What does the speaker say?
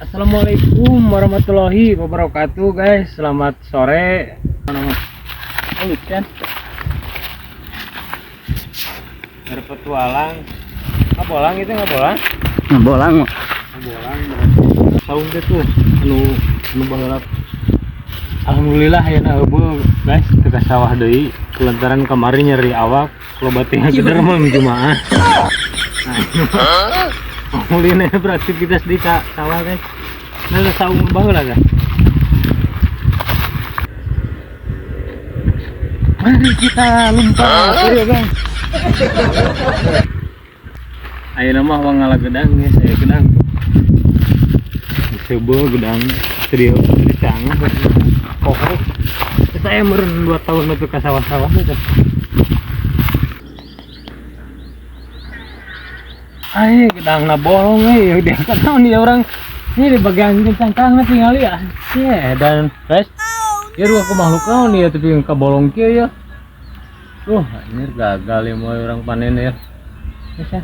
Assalamualaikum warahmatullahi wabarakatuh, guys. Selamat sore. Mana mah? Oh, kan. Berpetualang. Nggak bolang itu, nggak bolang? Nah, bolang. Nggak bolang berarti. Saung teh tuh anu anu baheula. Alhamdulillah ya, nah heubeul, guys, teu ka sawah deui kulantaran kamari nyeri awak, loba teh geder mah jumaah. Nah, mulina beraktivitas di ka sawah, guys. Nah, saung baheula kan. Mari kita lompat, ayo, guys. Ayo mah wang ngala gedang ya, saya gedang. Disebut gedang trio canggah kokok. Saya meren 2 tahun itu ke sawah-sawah itu. Ayo gedang na bolong eh, dia kan dia orang ini di bagian cangkang tinggal ya. Ya dan guys, ya dua aku makhluk kau nih ya tapi yang kebolong kieu ya. Ini gagal ya mau orang panen ya. Bisa.